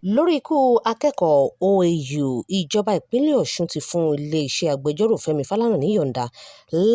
Lórí ikú akẹ́kọ̀ọ́ OAU, ìjọba ìpínlẹ̀ Ọ̀ṣun ti fún iléeṣẹ́ agbẹjọ́rò Fẹ́mi Fálànà níyọ̀ǹda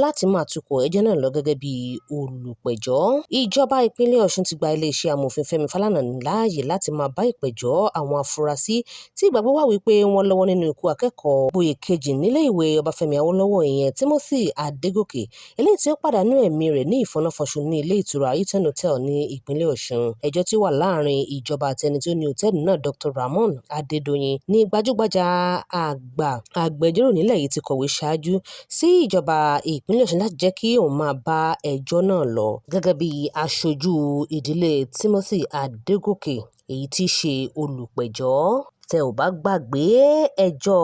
láti máa tukọ̀ ẹjọ́ náà lọ gẹ́gẹ́ bí olùpẹ̀jọ́. Ìjọba ìpínlẹ̀ Ọ̀ṣun ti gba iléeṣẹ́ amòfin Fẹ́mi Fálànà láàyè láti máa bá ìpẹ̀jọ́ àwọn afurasí tí ìgbàgbọ́ wà wípé wọ́n lọ́wọ́ nínú ikú akẹ́kọ̀ọ́ gboyè kejì nílé ìwé Ọbáfẹ́mi Awólọ́wọ̀, ìyẹn Timothy Adégòkè, eléyìí tí ó pàdánù ẹ̀mí rẹ̀ ní ìfọ́náfọ́nṣu ní ilé ìtura Hilton Hotel ní ìpínlẹ̀ Ọ̀ṣun. Ẹjọ́ tí ó wà láàrin ìjọba àti ẹni tí ó ní òtẹ́ẹ̀lì náà, Dr. Rahmon Adédoyin, ní gbajúgbajà àgbà agbẹjọ́rò nílẹ̀ yìí ti kọ̀wé ṣáájú sí ìjọba ìpínlẹ̀ Ọ̀ṣun láti jẹ́ kí òun máa bá ẹjọ́ náà lọ gẹ́gẹ́ bí aṣojú ìdílé Timothy Adégòkè, èyí tí í ṣe olùpẹ̀jọ́. Tẹ́ ò bá gbàgbé, ẹjọ́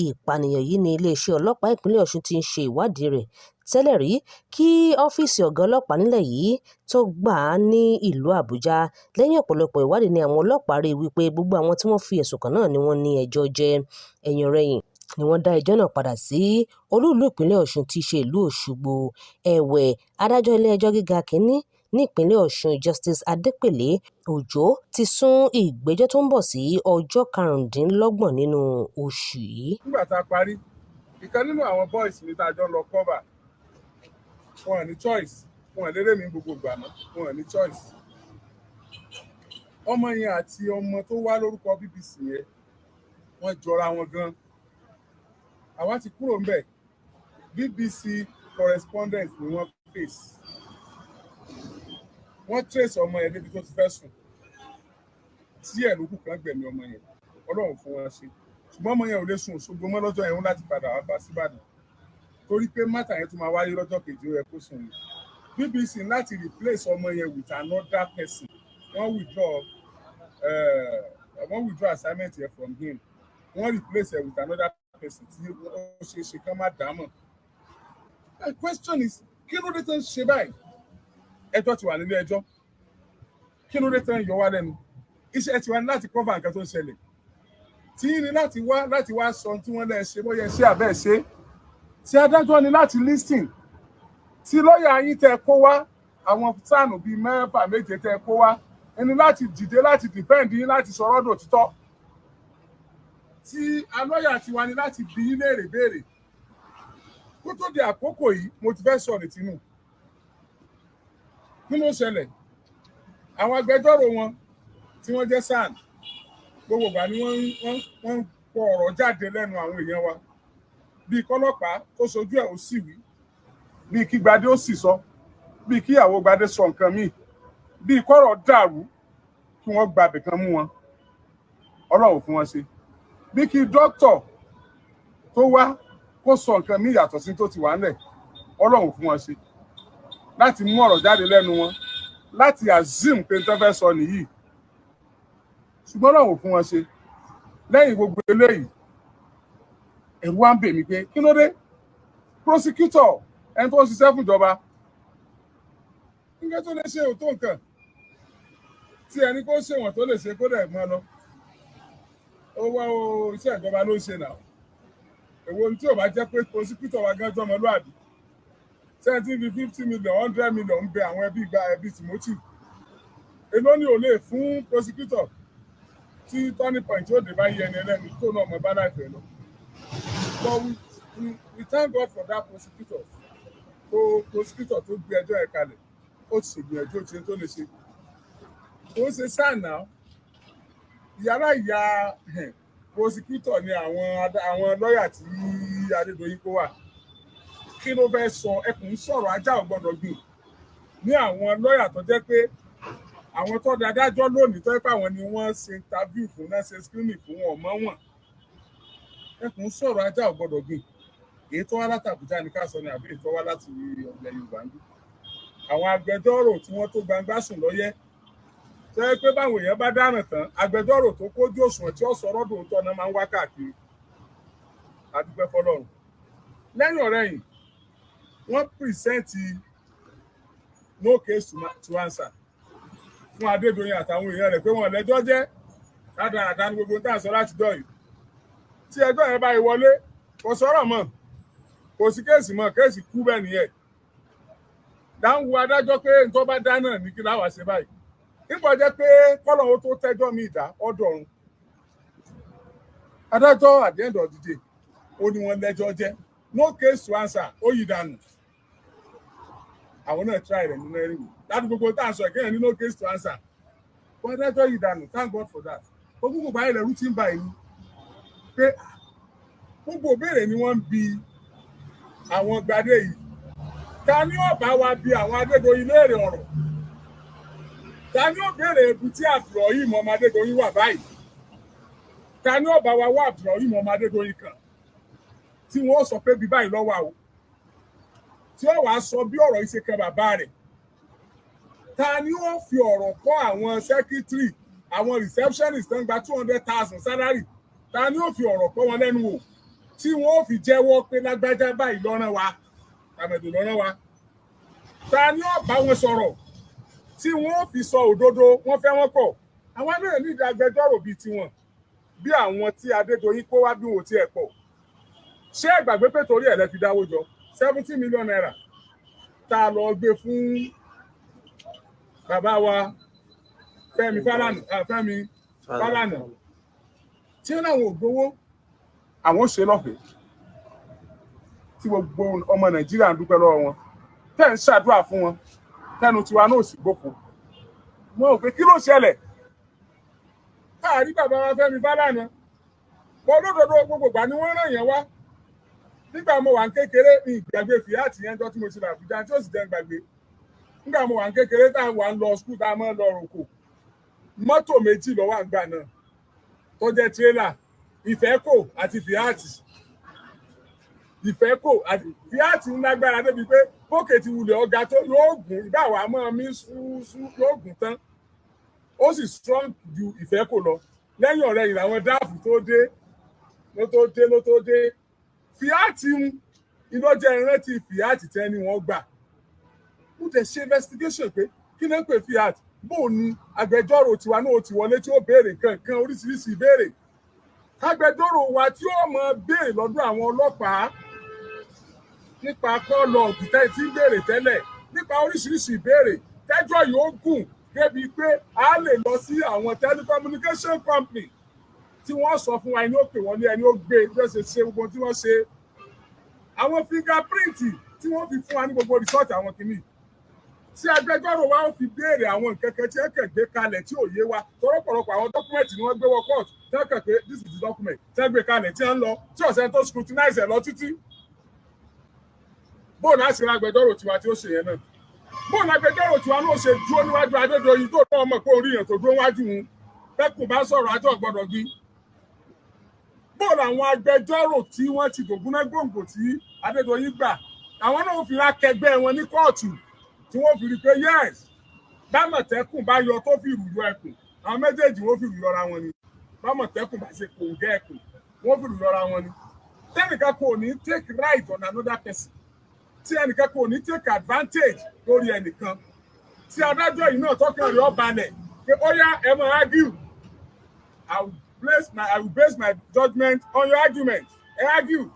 ìpànìyàn yìí ní iléeṣẹ́ ọlọ́pàá ìpínlẹ̀ Ọ̀ṣun ti ń ṣe ìwádìí rẹ̀ tẹ́lẹ̀ rí kí ọ́fíìsì ọ̀gá ọlọ́pàá nílẹ̀ yìí tó gbà á ní ìlú Àbújá. Lẹ́yìn ọ̀pọ̀lọpọ̀ ìwádìí ni àwọn ọlọ́pàá rí i wípé gbogbo àwọn tí wọ́n fi ẹ̀sùn kàn náà ni wọ́n ní ẹjọ́ jẹ́. Ẹ̀yìn-ọ̀-rẹyìn ni wọ́n dá ẹjọ́ náà padà sí olú-ìlú ìpínlẹ̀ Ọ̀ṣun tí í ṣe ìlú Òṣogbo. Ẹ̀wẹ̀, adájọ́ ilé-ẹjọ́ gíga kìíní nípìnlẹ̀ Ọ̀ṣun, Justice Adépèlé Òjó, ti sún ìgbẹ́jọ́ tó ń bọ̀ sí ọjọ́ 25 nínú oṣù yìí. Nígbà tá a parí, ìkan nínú àwọn boys mi tá a jọ ń lọ cover, wọn ní choice, wọn lérè mi gbogbo ìgbà mọ́, wọn ní choice. Ọmọ yẹn àti ọmọ tó wá lórúkọ BBC yẹn, wọ́n jọra wọn gan. Àwa ti kúrò ńbẹ̀, BBC correspondent ni wọ́n face. Wọ́n trace ọmọ yẹn débi tó ti fẹ́ sùn tí ẹ̀ lókù kan gbẹ̀mí ọmọ yẹn. Ọlọ́run fún wọn ṣe, ṣùgbọ́n ọmọ yẹn ò lè sùn Òṣogbo mọ́ lọ́jọ́ yẹn, ó láti padà wá bá síbàdàn torí pé matter yẹn tún máa wáyé lọ́jọ́ kejì, ó yẹ kó sùn ní. BBC láti replace ọmọ yẹn with another person. Wọ́n withdraw assignment yẹn from him, wọ́n replace ẹ̀ with another person tí ó ṣeé ṣe kán má dá mọ̀. My question is, kí ló dé tó ń ṣe báyìí? Ẹjọ́ ti wà nílé ẹjọ́, kí ló dé tó ń yọ wá lẹ́nu? Iṣẹ́ tiwa ní láti cover nǹkan tó ń ṣẹlẹ̀, tí ní láti wá sọ tí wọ́n lẹ́ ṣe, bóyá ṣe àbẹ́ ṣe. Tí adájọ́ ní láti listen, tí lọ́ọ̀yà yín tẹ́ kó wá, àwọn SAN bíi mẹ́fà méje tẹ́ kó wá, ẹni láti dìde láti defend yín, láti sọ̀rọ̀ dòtítọ́. Tí alọ́yà tiwa ní láti bi yín léèrè béèrè. Kó tó di àkókò yìí, mo ti fẹ́ sọ̀rọ̀ tìǹù. Kí ló ṣẹlẹ̀? Àwọn agbẹjọ́rò wọn tí wọ́n jẹ́ SAN, gbogbo ìgbà ni wọ́n ń kọ ọ̀rọ̀ jáde lẹ́nu àwọn èèyàn wa, bíi kọ́lọ́pàá tó sojú ẹ̀ ó sì wí, bíi kí Gbadé ó sì sọ, bíi kíyàwó Gbadé sọ nǹkan míì, bíi kọ́rọ̀ dàrú kí wọ́n gba ibìkan mú wọn. Ọlọ́run fún wọn ṣe. Bí kí dókítọ̀ tó wá kó sọ nǹkan míì yàtọ̀ sí tó ti wà ńlẹ̀, Ọlọ́run fún wọn ṣe láti mú ọ̀rọ̀ jáde lẹ́nu wọn, láti assume pé n tó fẹ́ sọ nìyí, ṣùgbọ́n Ọlọ́run fún wọn ṣe. Lẹ́yìn gbogbo eléyìí, ẹ̀rù wa ń bè mí pé kí ló dé? Prosecutor, ẹni tó ń ṣiṣẹ́ fún ìjọba, nǹkan tó lè ṣe ò tó nǹkan tí ẹni kó ṣèwọ̀n tó lè ṣe kó dẹ̀ mọ́ lọ. Ó wá o, iṣẹ́ ìjọba ló ń ṣe náà. Èwo tí ò bá jẹ́ pé prosecutor wa gán jọmọlúàbí seventy fi 50 million, 100 million ń bẹ àwọn ẹbí gba ẹbí Timothy, èló ni ò lè fún prosecutor tí turning point ó dé bá yẹ ẹni ẹlẹ́ni tó náà mọ bá láìpẹ́ lọ? But we thank God for that prosecutor tó prosecutor tó gbé ẹjọ́ ẹ̀ kalẹ̀. Ó ti ṣègbìyànjú, ó ti ṣe tó lè ṣe. Tó ń ṣe sáà náà, ìyára ìyá prosecutor ni àwọn lọ́ọ̀yà tí Adédoyin kó wà. Kí ló fẹ́ sọ? Ẹkùn sọ̀rọ̀, ajá ò gbọ́dọ̀ gbìn ní àwọn lọ́ọ̀yà tó jẹ́ pé àwọn tó dájọ́ lónìí, tó jẹ́ pé àwọn ni wọ́n ṣe interview fún náà, ṣe screening fún wọn mọ́ wọn. Ẹkùn sọ̀rọ̀, ajá ò gbọ́dọ̀ gbìn. Èyí tó wá láti Àbújá ní ká sọ ni, àbí èyí tó wá láti ilẹ̀ Yorùbá ń bí? Àwọn agbẹjọ́rò tí wọ́n tó gbangba sùn lọ́yẹ́, tó yẹ pé báwọn èèyàn bá dáràn tán, agbẹjọ́rò tó kójú òṣùwọ̀n tí ó sọ̀rọ̀ dòótọ́ náà máa ń wá káàkiri. A dúpẹ́ fọlọ́run. Lẹ́yìn ọ̀rẹ́yìn, wọ́n present no case to answer fún Adédoyin àtàwọn èèyàn rẹ̀ pé wọ́n lẹ́jọ́ jẹ́. Rádaràdá ní gbogbo tá à ń sọ láti jọ yìí. Tí ẹjọ́ yẹn bá wọlé, kò sọ̀rọ̀ mọ́, kò sí case mọ́, case kú bẹ́ẹ̀ nìyẹn. Dáhùn wo adájọ́ pé nǹkan bá dá náà ní kí láwàá ṣe báyìí, nígbà jẹ́ pé kọ́lọ̀ ó tó tẹ́jọ́ mi ìdá ọ̀dọ̀ ọ̀run. Adájọ́, at the end of the day, ó ní wọ́n lẹ́jọ́ jẹ́, no case to answer, ó yí dànù. Àwọn náà try rẹ̀ nínú ẹ̀rí láti gbogbo tá à ń sọ ìkẹyìn ní no case to answer, wọ́n adájọ́ yí dànù. Thank God for that. Gbogbo báyìí lẹ́rú tí ń bà yín pé gbogbo ìbéèrè ni wọ́n ń bi àwọn gbadé yìí. Ta ni ó bá wa bi àwọn Adédoyin léèrè ọ̀rọ̀? Ta ni ó béèrè ibi tí Abdulrahim ọmọ Adédoyin wà báyìí? Ta ni ó bá wa wá Abdulrahim ọmọ Adédoyin kan tí wọ́n sọ pé bí báyìí ló wà o, tí ó wàá sọ bí ọ̀rọ̀ yìí ṣe kan bàbá rẹ̀? Ta ni ó fi ọ̀rọ̀ kọ́ àwọn secretary, àwọn receptionist tó ń gba 200,000 salary? Ta ni ó fi ọ̀rọ̀ kọ́ wọn lẹ́nu wò tí wọ́n ó fi jẹ́wọ́ pé lágbájá báyìí lọ́rán wa, tàmẹ̀dò lọ́rán wa? Ta ni ó bá wọn sọ̀rọ̀ tí wọ́n ó fi sọ òdodo? Wọ́n fẹ́ wọ́n kọ̀, àwọn náà nídìí agbẹjọ́rò bíi tiwọn, bí àwọn tí Adédoyin kó wá, bí wọn ò tiẹ̀ pọ̀. Ṣé ẹ gbàgbé pé torí ẹ̀ lẹ fi dáwó jọ ₦70 million tá a lọ gbé fún bàbá wa Fẹ́mi Fálànà, Fẹ́mi Fálànà, tí ó láwọn ò gbowó, àwọn ò ṣe lọ́fẹ̀ẹ́, tí gbogbo ọmọ Nàìjíríà ń dúpẹ́ lọ́wọ́ wọn, tẹ́ ń ṣàdúrà fún wọn, tẹnu tiwa náà sì gbófo wọn ò pé kí ló ṣẹlẹ̀ káàrí bàbá wa Fẹ́mi Fálànà bọ́ lódodo. Gbogbo ìgbà ni wọ́n ràn yẹn wá. Nígbà mo wà ń kékeré ní ìgbàgbé Fiat yẹn jọ tí mo ti lọ Àbújá, tí ó sì jẹ́ ń gbàgbé. Nígbà mo wà ń kékeré, tá a wà ń lọ school, tá a máa ń lọ roko, mọ́tò méjì ló wà ńgbà náà tó jẹ́ tírélà, Ìfẹ́kò àti Fiat. Ìfẹ́kò àti Fiat ń lágbára débi pé bókè ti wulẹ̀ ọ̀gá tó yóò gùn ìbá wa máa mí ṣúṣú, yóò gùn tán, ó sì strong ju Ìfẹ́kò lọ. Lẹ́yìn ọ̀rẹ́ yìí làwọn DAF tó dé, ló tó dé, ló tó dé. Fiat ń iná jẹ́ ìrántí Fiat tẹ́ ni wọ́n gbà. Mo dẹ̀ ṣe investigation pé kí ló ń pè Fiat, bó ni agbẹjọ́rò tiwa náà ti wọlé tí ó béèrè nǹkan kan, oríṣiríṣi ìbéèrè agbẹjọ́rò wa tí ó mọ béèrè lọ́dọ̀ àwọn ọlọ́pàá nípa call log tí ń béèrè tẹ́lẹ̀, nípa oríṣiríṣi ìbéèrè tẹ́jọ́ yìí ó gùn débi pé a lè lọ sí àwọn telecommunication company tí wọ́n sọ fún wa ẹni ó pè wọlé, ẹni ó gbé, bí wọ́n ṣe ṣe gbogbo tí wọ́n ṣe, àwọn fingerprint tí wọ́n fi fún wa ní gbogbo result àwọn kìíní, tí agbẹjọ́rò wa ó fi béèrè àwọn nǹkan kan tí wọ́n kàn gbé kalẹ̀ tí ò yé wa tọ́rọ̀pọ̀lọpọ̀. Àwọn document ni wọ́n gbé wọ court, tí wọ́n kàn pé this is the document, tí wọ́n gbé kalẹ̀, tí wọ́n lọ, tí ọ̀sẹ̀ tó scrutinize ẹ̀ lọ títí. Bóun á sì ra agbẹjọ́rò tiwa tí ó ṣe yẹn náà? Bóun agbẹjọ́rò tiwa náà ṣe dúró níwájú Adédoyin tó náà mọ̀ pé orí yẹn tó dúró wájú òun, bẹ́kùn bá sọ̀rọ̀ ajọ́ gbọ́dọ̀ gbí? Bóun àwọn agbẹjọ́rò tí wọ́n ti dògúnná gbòǹgbò tí Adédoyin gbà, àwọn náà fi rákẹgbẹ́ wọn ní kóòtù, tí wọ́n fi rí i pé yes, bámọ̀tẹ́kùn bá yọ tó fi rù yọ ẹkùn, àwọn méjèèjì wọ́n fi rù yọra wọn ni. Bámọ̀tẹ́kùn bá ṣe kòǹgẹ́ ẹkùn, wọ́n fi rù yọra wọn ni. Tẹ́nìkan kò ní take right on another person, tí ẹnìkan kò ní take advantage lórí ẹnìkan, tí adájọ́ yìí náà tọkàn rẹ̀ ó balẹ̀ pé ó yá, ẹ máa argue, I will base my judgment on your argument, ẹ argue,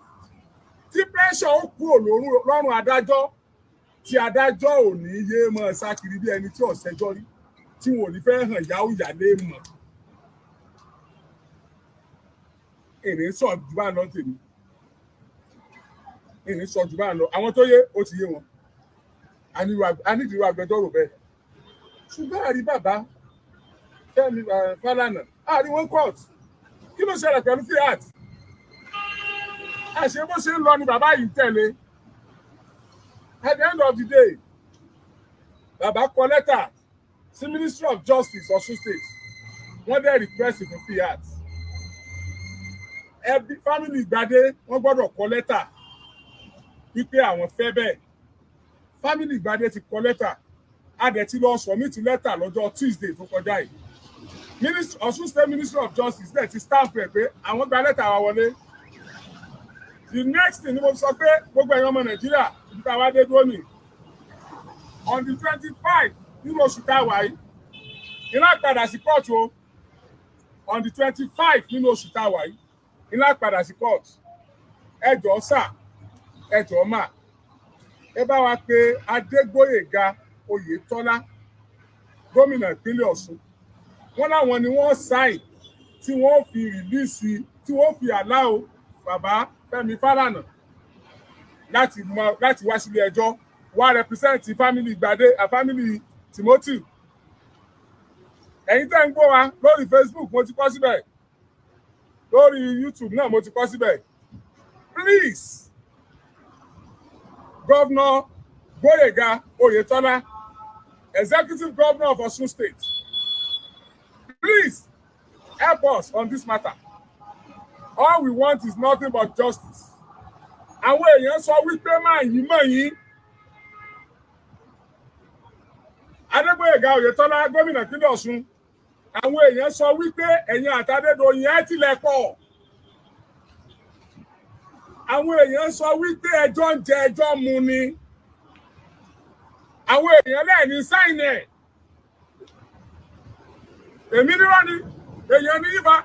tí pressure ó kúrò lọ́rùn adájọ́, tí adájọ́ ò ní yé máa sá kiri bí ẹni tí ò ṣẹjọ́ rí, tí wọn ò ní fẹ́ hàn yáwó yálé mọ̀. Èrè sọ jù bá lọ tèmi, èrè sọ jù bá lọ. Àwọn tó yé, ó ti yé wọn. A nídìí irú agbẹjọ́rò bẹ́ẹ̀, ṣùgbọ́n àrí bàbá Fẹ́mi Fálànà, àrí wọn court. Kí ló ṣẹlẹ̀ pẹ̀lú Fiat? Àṣé bó ṣe ń lọ ni bàbá yìí ń tẹ̀lé. At the end of the day, bàbá kọ lẹ́tà sí Ministry of Justice, Ọ̀ṣun State. Wọ́n dẹ̀ request fún Fiat. Ẹbí, family Gbadé, wọ́n gbọ́dọ̀ kọ lẹ́tà wípé àwọn fẹ́ bẹ́ẹ̀. Family Gbadé ti kọ lẹ́tà, a dẹ̀ ti lọ submit lẹ́tà lọ́jọ́ Tuesday tó kọjá yìí. Ọ̀ṣun State Ministry of Justice dẹ̀ ti stamp ẹ̀ pé àwọn gba lẹ́tà wa wọlé. The next thing ni mo sọ pé gbogbo ẹ̀yin ọmọ Nàìjíríà, ibi tá a wá dé dúró nì, on the 25 nínú oṣù tá a wà yìí, iná padà sí kóòtù o. On the 25 nínú oṣù tá a wà yìí, iná padà sí kóòtù. Ẹ jọ̀ọ́ sà, ẹ jọ̀ọ́ mà, ẹ bá wa pé Adégbóyèga Oyètọ́lá, gómìnà ìpínlẹ̀ Ọ̀ṣun. Wọ́n láwọn ni wọ́n sign tí wọ́n fi release. Tí wọ́n fi allow bàbá Fẹ́mi Fálànà láti wá sílé ẹjọ́, wá represent family Gbadé, family Timothy. Ẹ̀yin tẹ́ ń gbọ́ wa lórí Facebook, mo ti kọ síbẹ̀, lórí YouTube náà mo ti kọ síbẹ̀. Please, Governor Gboyega Oyetola, Executive Governor of Osun State, please help us on this matter. All we want is nothing but justice. Àwọn èèyàn sọ wípé máa yí mọ̀ yín. Adégbóyèga Oyètọ́lá, gómìnà ìpínlẹ̀ Ọ̀ṣun, àwọn èèyàn sọ wípé ẹ̀yin àti Adédoyin ẹ̀ tilẹ̀ pọ̀. Àwọn èèyàn sọ wípé ẹjọ́ ń jẹ ẹjọ́ mu ni. Àwọn èèyàn lẹ́ẹ̀ni sign ẹ̀. Èmi nírọ́ ni, èèyàn ní yífa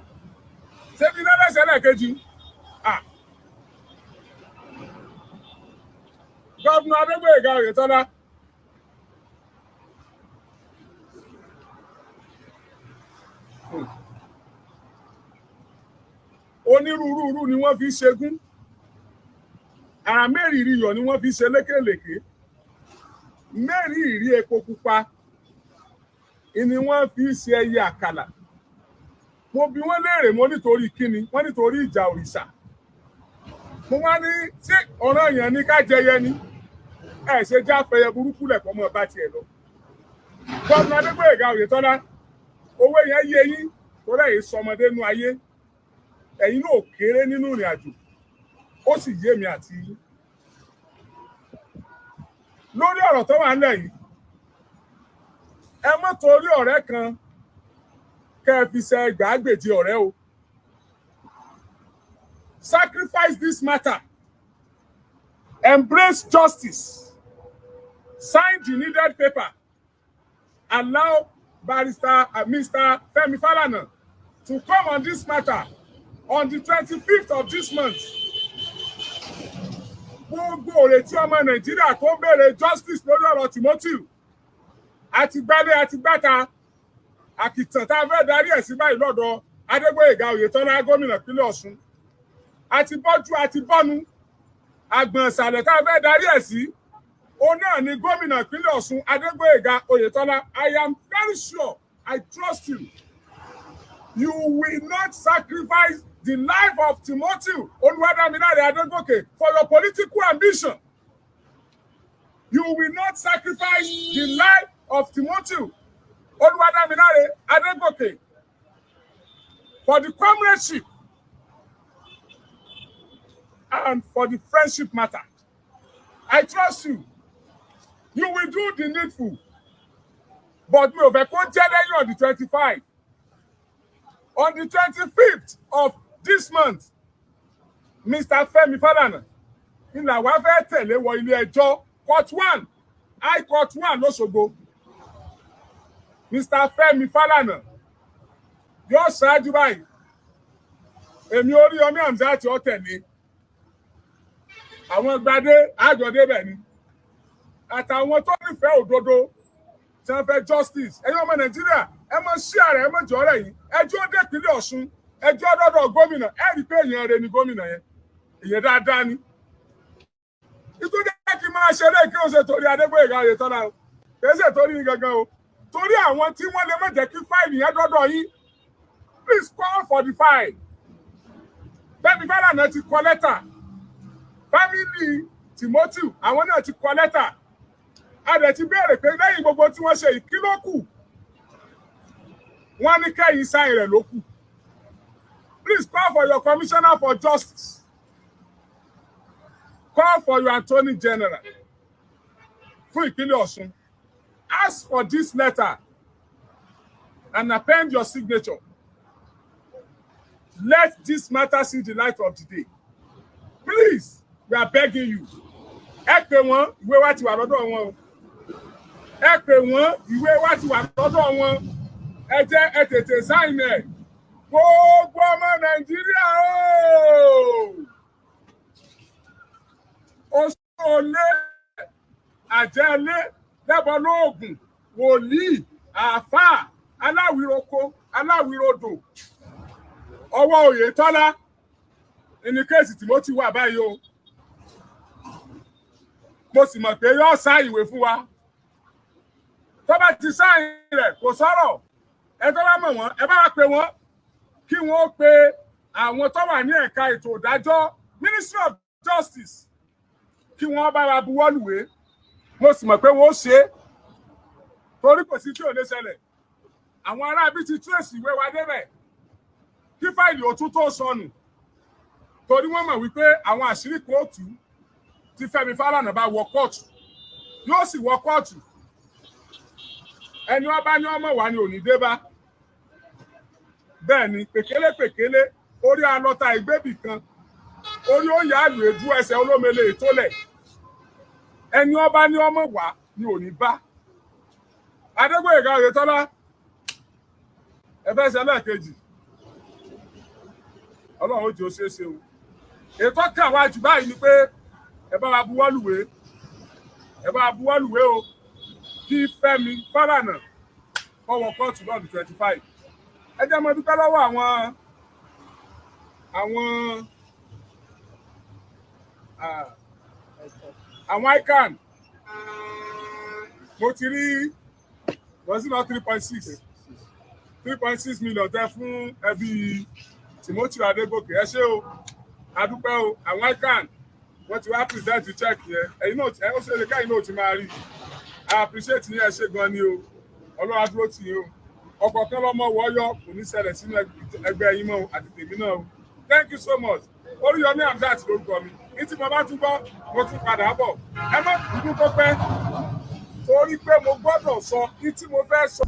ṣébi lẹ́lẹ́sẹ̀ lẹ́ẹ̀kejì. Ah. Governor Adégbóyèga Oyètọ́lá, onírúurú ni wọ́n fi ṣegún, àrà mẹ́rìírí iyọ̀ ni wọ́n fi ṣe lékèlèké, mẹ́rìírí epo pupa ni wọ́n fi ṣe ẹyẹ àkàlà. Mo bi wọ́n léèrè, mo nítorí kíni? Wọ́n nítorí ìjà òrìṣà. Mo wá ní, ṣé ọ̀ràn yẹn ní ká jẹyẹ ni? Ẹ ṣe já fẹyẹ burúkú lẹ̀kọ́ mọ́ bá tiẹ̀ lọ. Gómìnà Adégbóyèga Oyètọ́lá, owó yẹn yé yín, torí ẹ̀yin sọmọdé nú ayé, ẹ̀yin náà kéré nínú ìrìn àjò, ó sì yé mi àti yín. Lórí ọ̀rọ̀ tó wà nílẹ̀ yìí, ẹ má torí ọ̀rẹ́ kan kẹ́ ẹ fi ṣe ẹgbàágbèje ọ̀rẹ́ o. Sacrifice this matter, embrace justice, sign the needed paper, allow Barrister Mr. Femi Falana to come on this matter on the 25th of this month. Gbogbo òrètí ọmọ Nàìjíríà tó ń béèrè justice lórí ọ̀rọ̀ Timothy, àti gbálé àti gbáta, àkìtàn tá a fẹ́ darí ẹ̀ sí báyìí lọ́dọ̀ Adégbóyèga Oyètọ́lá, gómìnà ìpínlẹ̀ Ọ̀ṣun, àti bọ́jú àti bọ́nu, àgbọ̀n ìsàlẹ̀ tá a fẹ́ darí ẹ̀ sí, òun náà ni gómìnà ìpínlẹ̀ Ọ̀ṣun, Adégbóyèga Oyètọ́lá. I am very sure, I trust you, you will not sacrifice the life of Timothy Oluwadamilare Adegoke for your political ambition. You will not sacrifice the life of Timothy Oluwadamilare Adegoke for the comradeship and for the friendship matter. I trust you. You will do the needful. But mi ò fẹ́ kó jẹ́ lẹ́yìn on the 25. On the 25th of this month, Mr. Femi Falana ni làwa fẹ́ tẹ̀lé wọ ilé ẹjọ́, court one, High Court one lọ́ṣogbo. Mr. Femi Falana yóò ṣáájú báyìí. Èmi, Oríyọmí Hamzat, ó tẹ̀lé. Àwọn gbadé àjọdébẹ̀ ni, àtàwọn tó nífẹ̀ẹ́ òdodo tí wọ́n fẹ́ justice. Ẹ̀yin ọmọ Nàìjíríà, ẹ mọ sí ààrẹ, ẹ mọ jọ rẹ yìí. Ẹjọ́ dé ìpínlẹ̀ Ọ̀ṣun, ẹjọ́ dọ́dọ̀ gómìnà. Ẹ rí i pé èèyàn rẹ ni gómìnà yẹn, èèyàn dáadáa ni. Ìtúndé kí n máa ṣeré kí o ṣe torí Adégbóyèga Oyètọ́lá o, kì í ṣe torí yín gangan o, torí àwọn tí wọ́n lè má jẹ́ kí file yẹn dọ́dọ̀ yín. Please call for the file. Fẹ́mi Fálànà ti kọ lẹ́tà, family Timothy, àwọn náà ti kọ lẹ́tà. A dẹ̀ ti béèrè pé lẹ́yìn gbogbo tí wọ́n ṣe yìí, kí ló kù? Wọ́n ní kẹ́yìn sign rẹ̀ ló kù. Please call for your Commissioner for Justice, call for your Attorney General fún ìpínlẹ̀ Ọ̀ṣun, ask for this letter and append your signature. Let this matter see the light of the day. Please, we are begging you. Ẹ pè wọ́n, ìwé wa ti wà lọ́dọ̀ wọn o. Ẹ pè wọ́n, ìwé wa ti wà lọ́dọ̀ wọn. Ẹ jẹ́ ẹ tètè sign ẹ̀. Gbogbo ọmọ Nàìjíríà o, oṣoolé, àjẹlé, lẹ́bọ̀ lóògùn, wòlíì, àáfàá, aláwìroko, aláwìrodò, ọwọ́ Oyètọ́lá. Ní case Timothy wà báyìí o. Mo sì mọ̀ pé yóò sign ìwé fún wa. Tó bá ti sign rẹ̀, kò sọ̀rọ̀. Ẹ tó bá mọ̀ wọ́n, ẹ bá wa pè wọ́n, kí wọ́n pe àwọn tó wà ní ẹ̀ka ètò ìdájọ́, Ministry of Justice, kí wọ́n bá wa buwọ́lùwé. Mo sì mọ̀ pé wọ́n ó ṣe é, torí kò sí tí ò lè ṣẹlẹ̀. Àwọn aráabí ti trace ìwé wa débẹ̀ kí fáìlì òtún tó sọnù, torí wọ́n mọ̀ wípé àwọn àṣírí kan ó tú tí Fẹ́mi Fálànà bá wọ kóòtù. Yóò sì wọ kóòtù. Ẹni wọn bá ní ọmọ wa ni òní dé bá. Bẹ́ẹ̀ ni, pèkélé pèkélé orí alọ́ta ìgbébì kan, orí ó yà á lù èdú ẹsẹ̀ olómele ìtólẹ̀. Ẹni wọn bá ní ọmọ wa ni òní bá. Adégbòyèga Oyètọ́lá, ẹ fẹ́ ṣe lẹ́ẹ̀kejì, Ọlọ́run ó jẹ́ ó ṣeé ṣe o. Ètò kàn wá jù báyìí ni pé ẹ bá wa buwọ́lùwé, ẹ bá wa buwọ́lùwé o, kí Fẹ́mi Fálànà kó wọ kóòtù lọ́dún 25. Ẹ jẹ́ mo dúpẹ́ lọ́wọ́ àwọn ICAN. Mo ti rí, was it not 3.6 million tẹ fún ẹbí Timothy Adégòkè? Ẹ ṣé o, adúpẹ́ o. Àwọn ICAN, wọ́n ti wá present check yẹn. Ẹ̀yin náà ẹ ó ṣe é káyìn náà ti máa rí. I appreciate yín, ẹ ṣé gan ni o. Ọlọ́run á dúró tì yín o. Ọ̀kọ̀ọ̀kan lọ́mọ wọ́ọ́yọ́ kò ní ṣẹlẹ̀ sínú ẹgbẹ́ yín mọ́ o, àti tèmi náà o. Thank you so much. Oríyọmí Hamzat lórúkọ mi. Ní tí mo bá tún gbọ́, mo tún padà bọ̀. Ẹ má dúdú kó pẹ́, torí pé mo gbọ́dọ̀ sọ ní tí mo fẹ́ sọ.